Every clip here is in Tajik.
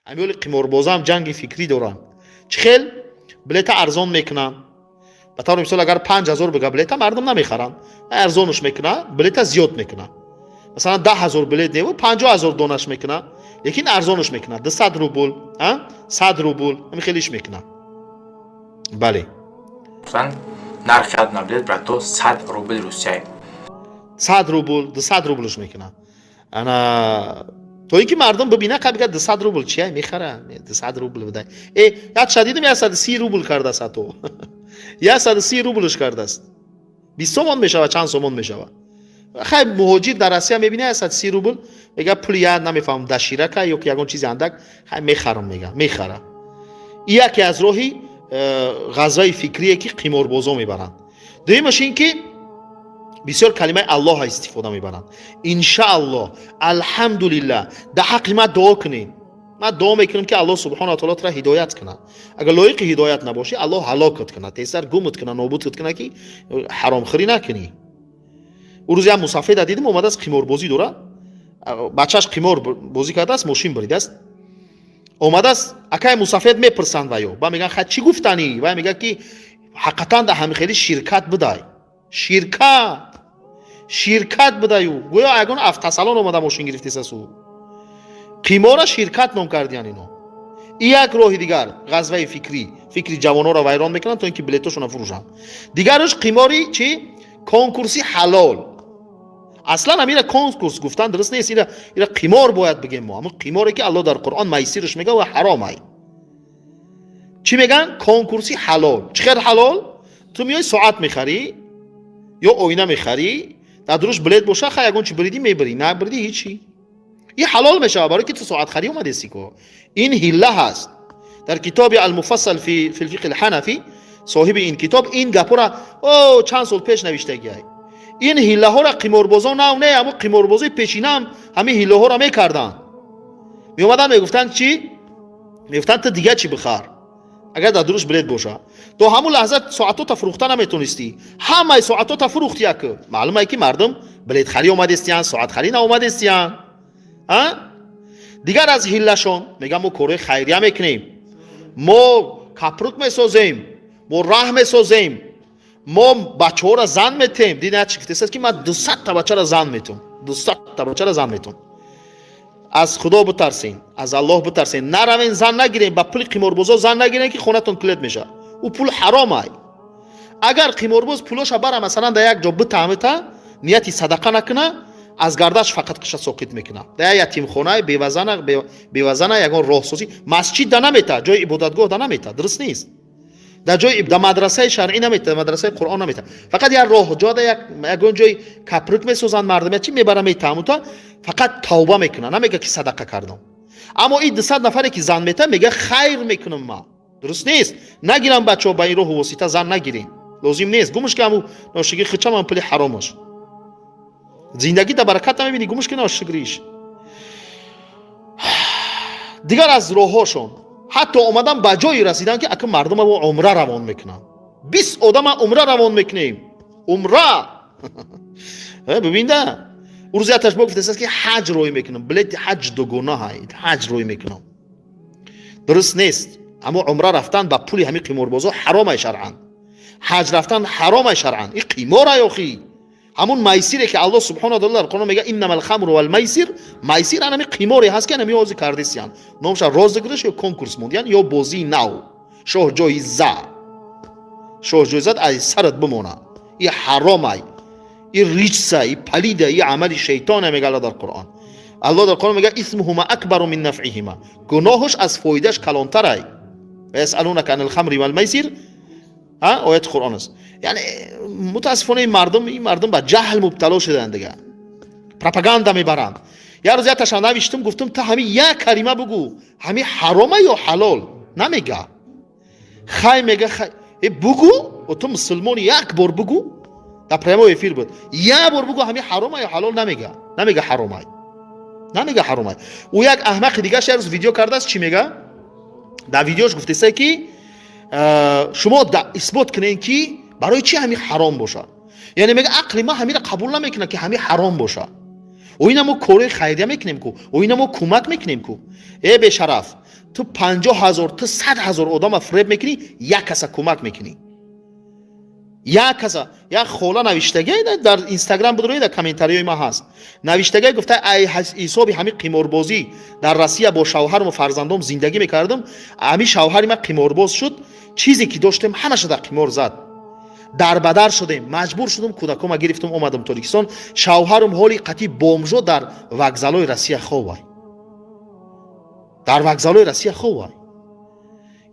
Ҳамиёли қиморбозам ҷанги фикрӣ доранд. Чӣ хел билета арзон мекунанд? Ба таври мисол, агар 5000 бига, билета мардум намехаранд, арзонаш мекунад, билета зиёд мекунад. Масалан, 10 000 билет неву, 50 000 донаш мекунад, лекин арзонаш мекунад, 200 рубл, 100 рубл, ҳамин хелиш мекунад, бале. Нархи одна билет, брато, 100 рубл Русия. 100 рубл, 200 рублш мекунад. Ана то ин ки мардум бибина, қа бигӯяд, 200 рубл чия, мехара, 200 рубл бидай. Э, якша дидам, 130 рубл кардааст, ҳатто 130 рублш кардааст. 20 сомон мешавад, чанд сомон мешавад? Хай, муҳоҷир дар Россия мебина 130 рубл, мега, пули я намефаҳмам, доширака ё ки ягон чизи андак, хай, мехарам, мега, мехара. И яке аз роҳи ғазваи фикрие, ки қиморбозо мебаранд. Дуюмаш ин ки бисёр калимаи Аллоҳа истифода мебаранд: иншааллоҳ, алҳамдулиллаҳ, дар ҳаққи ман дуо кунед, ман дуо мекунам, ки Аллоҳ субҳона таоло тура ҳидоят кунад. Агар лоиқи ҳидоят набошӣ, Аллоҳ ҳалокат кунад, тезтар гумат кунад, нобудат кунад, ки ҳаромхӯрӣ накунӣ. Ӯ рӯз як мусафеда дидим, омадааст, қиморбозӣ дорад, бачааш қимор бозӣ кардааст, мошин буридааст, омадааст. Акай мусафед, мепурсанд ваё ба, мегӯянд: «Хай, чӣ гуфтанӣ?» Вай мегӯяд, ки ҳақиқатан дар ҳамин хели ширкат будай, ширкат будаю, гӯё ягон автосалон омада мошин гирифтесасу қимора ширкат ном кардиян ино. И як роҳи дигар ғазваи фикрӣ, фикри ҷавонҳоро вайрон мекунанд, то ин ки билетошонро фурӯшанд. Дигараш қимори чӣ? Конкурси ҳалол. Аслан ҳамира конкурс гуфтан дуруст нест, ира қимор бояд бигем мо, ҳамун қиморе, ки Аллоҳ дар Қуръон майсирш мега ва ҳаромай. Чӣ мегӯянд? Конкурси ҳалол. Чӣ хел ҳалол? Ту меои, соат мехарӣ ё оина мехарӣ, дар дуруш билет боша, хай, ягон чи биридӣ, мебирӣ, набиридӣ, ҳичи. Ин ҳалол мешавад, барои ки ту соатхарӣ омадеси ко. Ин ҳилла ҳаст. Дар китоби Алмуфассал фи лфиқҳи лҳанафӣ соҳиби ин китоб ин гапҳоро о чанд сол пеш навиштагиай. Ин ҳиллаҳоро қиморбозон нав не, ҳамун қиморбозои пешинаам ҳамин ҳиллаҳоро мекарданд. Меомаданд, мегуфтанд, чӣ мегуфтанд? Ту дига чӣ бихар, агар дар дуруш билет боша. То ҳамун лаҳза соатота фурӯхта наметонистӣ, ҳамаи соатота фурӯхти. Як маълумае, ки мардум билетхарӣ омадестиянд, соатхарӣ наомадестиянд. Дигар аз ҳиллашон мегӯям: мо корҳои хайрия мекунем, мо капрук месозем, мо раҳ месозем, мо бачаҳоро зан метем. Дина чӣ гуфтааст, ки ман 200-та бачаро зан метум, 200-та бачаро зан метум. Аз Худо битарсен, аз Аллоҳ битарсен, наравен, зан нагирен, ба пули қиморбозо зан нагирен, ки хонатон клет мешавад. Ӯ пул ҳаромай. Агар қиморбоз пулоша бара, масалан, дар як ҷо битаҳмита, нияти садақа накуна, аз гардаш фақат қиша соқит мекунад. Дар як ятимхона, бевазана, ягон роҳсозӣ, масҷид да намета, ҷои ибодатгоҳ да намета, дуруст нест. Дар ҷои дар мадрасаи шаръӣ намета, мадрасаи Қуръон намета, фақат як роҳ ҷода, ягон ҷои капрук месозанд, мардум чӣ мебара, метаҳмута, фақат тавба мекунад, намега, ки садақа кардам. Аммо ин 200 нафаре, ки зан мета, мега, хайр мекунам ма. Дуруст нест. Нагирам, бачаҳо, ба ин роҳу восита зан нагирем, лозим нест. Гумш ки ҳаму ношигӣ хичаман, пули ҳаромаш, зиндагӣ да баракат намебинӣ. Гумш ки ношукриш. Дигар аз роҳҳошон, ҳатто омадан ба ҷое расидан, ки ака мардума бо умра равон мекунанд. 20 одама умра равон мекунем, умра. Бибинда, ӯ рӯзи яташ бо гуфтааст, ки ҳаҷ рӯй мекунам, билети ҳаҷ дугона ҳаҷ рӯй мекунам. Дуруст нест. Аммо умра рафтан ба пули ҳамин қиморбозо ҳаромай шаръан, ҳаҷ рафтан ҳаромай шаръан. Ин қиморай охи. Ҳамун майсире, ки Аллоҳ субҳана таала дар Қуръон мега: иннамал хамру вал майсир. Майсир анами қиморе ҳаст, ки анами ҳозир кардесиян, номша розыгрыш ё конкурс мондиян, ё бозии нав, шоҳҷоиза. Шоҳҷоизат аз сарат бимона. И ҳаромай, и риҷса, и палида, и амали шайтона, мега Аллоҳ дар Қуръон. Аллоҳ дар Қуръон мега: исмуҳума акбару мин нафъиҳима, гуноҳаш аз фоидааш калонтарай. Ясалунака анил хамри вал майсир, ояти Қуръон аст. Яъне, мутаассифона, ин мардум ба ҷаҳл мубтало шуданд, дига пропаганда мебаранд. Як рӯз якташа навиштум, гуфтум: «Ту ҳамин як калима бугӯ, ҳамин ҳарома ё ҳалол?» Намега. Хай, мега, хай, э, бугӯ, ту мусулмони, як бор бугӯ. Дар прямой эфир буд. Як бор бугӯ, ҳамин ҳарома ё ҳалол? Намега, намега ҳаромай, намега ҳаромай. Ӯ як аҳмақи дигараш як рӯз видео кардааст. Чӣ мега дар видеош? Гуфтеса, ки шумо исбот кунед, ки барои чӣ ҳамин ҳаром бошад. Яъне, мега, ақли ман ҳамира қабул намекунад, ки ҳамин ҳаром бошад. О, ина мо кори хайрия мекунем ку, о, ина мо кӯмак мекунем ку. Э, бешараф, Ту 50 000, ту 100 000 одама фиреб мекунӣ, як каса кӯмак мекунӣ, як каса. Як хола навиштагай дар Инстаграм, будрои, дар комментариҳои ман ҳаст, навиштагай, гуфта: «Ай ҳисоби ҳамин қиморбозӣ дар Россия бо шавҳарму фарзандом зиндагӣ мекардам. Ҳамин шавҳари ман қиморбоз шуд, чизе ки доштем, ҳамаша дар қимор зад, дарбадар шудем, маҷбур шудум, кӯдакома гирифтум, омадам Тоҷикистон. Шавҳарам ҳоли қатъи бомжо дар вокзалҳои Россия ховай, дар вокзалҳои Россия ховай».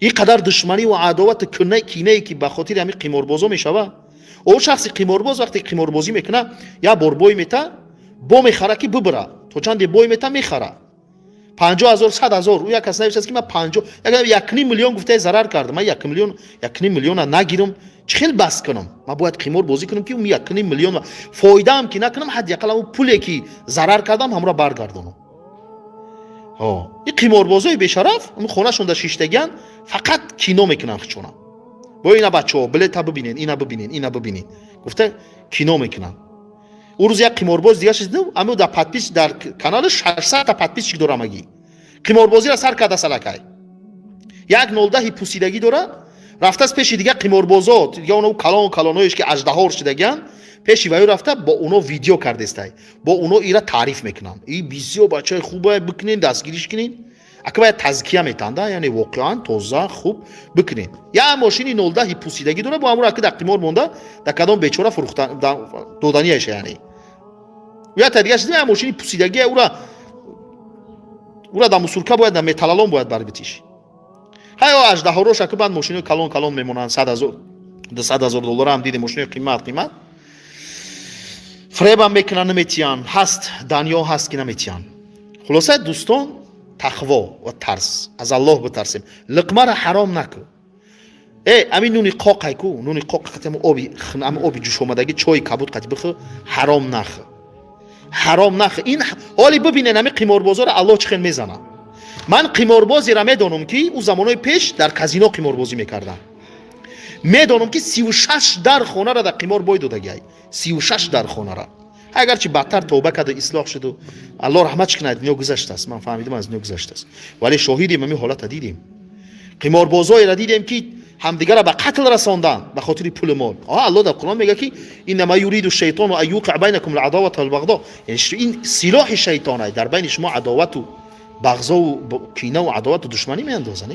Ин қадар душманиву адовату кинае, ки ба хотири ҳамин қиморбозо мешава. О шахси қиморбоз вақте қиморбозӣ мекуна, як бор бой мета, бо мехара, ки бибира, то чанде бой мета, мехара 50 000, 100 000. Ӯ як кас навиштааст, ки ман панҷо 1,5 миллион гуфтае зарар кардам. Ман 1 миллион, 1,5 миллиона нагирам, чӣ хел бас кунам? Ман бояд қимор бозӣ кунам, ки 1,5 миллион фоидаам ки накунам, ҳадди ақал ҳамун пуле ки зарар кардам, ҳамро баргардонам. Ин қиморбозои бешараф хонашон дар шиштагиан, фақат кино мекунанд хичона бо ина: «Бачаҳо, билета бибинен, ина бибинен, ина бибинен», гуфта кино мекунанд. Ӯ рӯз як қиморбоз дига шидам, ами дар подпис, дар канали 600-та подписчик дорамагӣ, қиморбозиро сар карда салакай, як нолдаҳи пусидагӣ дора, рафтааст пеши дига қиморбозо, дига оно калон калоноеш, ки аждаҳор шидагиан, пеши ваю рафта, бо уно видео кардестай, бо уно ира таъриф мекунанд: «И бисёр бачаи хубе, бикунен, дастгириш кунен». Ака бояд тазкия метанда, яъне воқеан тоза, хуб бикунен. Як мошини нолдаҳи пусидагӣ дора, бо ҳамуро ака дар қимор монда, дар кадом бечора фурӯхта доданиаша. Яъне ята дига шида, як мошини пусидагия, ура дар мусурка бояд, дар металлолом бояд барбитиш. Ҳаё аждаҳорош ака баъд мошинои калон калон мемонанд, 100 000, 200 000 долларам дидем, мошинои қимат қимат. Фиребам мекунанд, наметиҳанд. Ҳаст данё, ҳаст, ки наметиҳанд. Хулоса, дӯстон, тақво ва тарс, аз Аллоҳ битарсем. Лиқмара ҳаром накун. Э, ами нуни қоқай ку, нуни қоқ қати оби, ами оби ҷӯшомадагӣ, чойи кабуд қати бихӯ, ҳаром нахӯ, ҳаром нахӯ. Ин ҳоли бибинен, ами қиморбозоро Аллоҳ чӣ хел мезанад. Ман қиморбозеро медонам, ки ӯ замонҳои пеш дар казино қиморбозӣ мекардам. Медонам, ки 36 дар хонаро дар қимор бой додагиай, 36 дар хонара. Агарчи баъдтар тавба карду ислоҳ шуду, Аллоҳ раҳматш кунад, дунё гузаштааст, ман фаҳмидам, аз дунё гузаштааст, вале шоҳидем, ҳамин ҳолата дидем, қиморбозоеро дидем, ки ҳамдигарро ба қатл расонданд ба хотири пулу мол. Аллоҳ дар Қуръон мегӯяд, ки إنما يريد الشيطان أن يوقع بينكم العداوة والبغضاء. Ин силоҳи шайтонай, дар байни шумо адовату бағзову кинаву адовату душманӣ меандоза.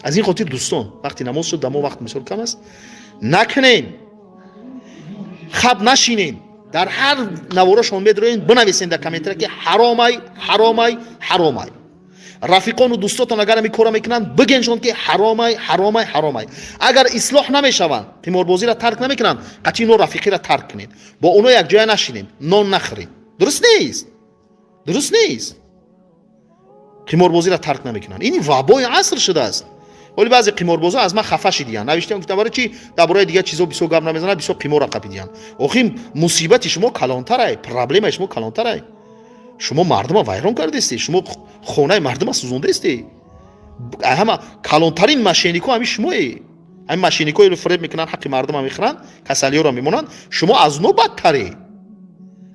Аз ин хотир, дӯстон, вақти намоз шуд, дамо вақт мисол кам аст, накунем, хаб нашинем. Дар ҳар наворашон медроен, бинависен дар комментария, ки ҳаромай, ҳаромай, ҳаромай. Рафиқону дӯстотон агар ҳами кора мекунанд, бигеншон, ки ҳаромай, ҳаромай, ҳаромай. Агар ислоҳ намешаванд, қиморбозиро тарк намекунанд, қатъи ино рафиқиро тарк кунед, бо оно якҷоя нашинед, нон нахӯред. Дуруст нест, дуруст нест. Қиморбозиро тарк намекунанд, ин вабои аср шудааст. Вале баъзе қиморбозо аз ман хафа шидиянд, навиштиям, гуфтам: «Барои чи дар бораи дигар чизо бисёр гап намезанад, бисёр қиморра қапидиянд?» Охи, мусибати шумо калонтарай, проблемаи шумо калонтарай. Шумо мардума вайрон кардестед, шумо хонаи мардума сӯзондаестед. Ҳама калонтарин мошеннико ҳами шумое. Ҳами мошенникоеро фиреб мекунанд, ҳаққи мардума мехӯранд, касалиёро мемонанд. Шумо аз оно бадтаре.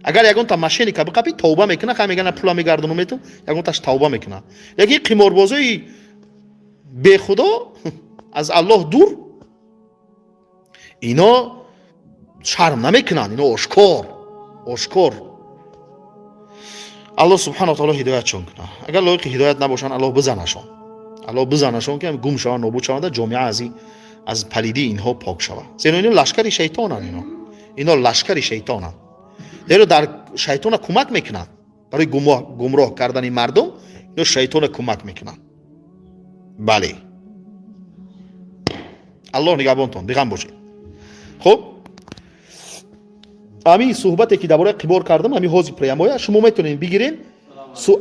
Агар ягонта мошенника биқапӣ, тавба мекунад, ха, мегана: «Пула мегардонум», мету ягонташ тавба мекунад. Лекин қиморбозои бехудо, аз Аллоҳ дур, ино шарм намекунанд, ино ошкор ошкор. Аллоҳ субҳана таоло ҳидоятшон кунад. Агар лоиқи ҳидоят набошанд, Аллоҳ бизанашон, Аллоҳ бизанашон, ки гум шаванд, нобуд шаванд, ҷомеа аз палидии инҳо пок шавад. Зеро ино лашкари шайтонанд, ино лашкари шайтонанд, зеро дар шайтона кӯмак мекунанд барои гумроҳ кардани мардум. Ино шайтона кӯмак мекунанд. Бале, Аллоҳ нигаҳбонтон, биғам бошед. Хуб, ҳамин суҳбате, ки дар бораи қимор кардам, ҳамин ҳози прямоя шумо метавонед бигирен,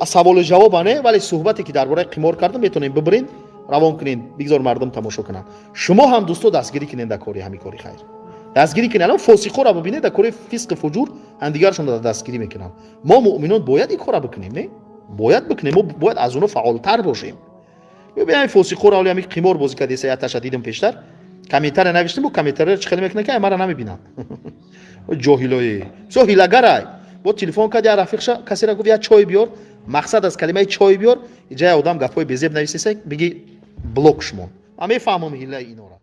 саволу ҷавоба не, вале суҳбате, ки дар бораи қимор кардам, метавонед бибирен, равон кунед, бигзор мардум тамошо кунанд. Шумо ҳам, дӯсто, дастгирӣ кунед дар кори, ҳамин кори хайр дастгирӣ кунед. Алон фосиқоро бибинед, дар кори фисқи фуҷур ҳамдигарашон дастгирӣ мекунанд. Мо муъминон бояд ин кора бикунем, не бояд бикунем, мо бояд аз оно фаъолтар бошем. Бибинем фосиқоро, оли ҳамин қимор бозӣ кардеса. Яташа дидам, пештар комментария навиштем, бо комментария чӣ хеле мекунад, ки мара намебинанд. Ҷоҳилои бисёр ҳилагарай. Бо телефон кард я рафиқша, касера гуфт: «Я чой биёр». Мақсад аз калимаи «чой биёр» иҷа одам гапҳои безеб нависеса, биги блок шумон. Ман мефаҳмам ҳиллаи инора.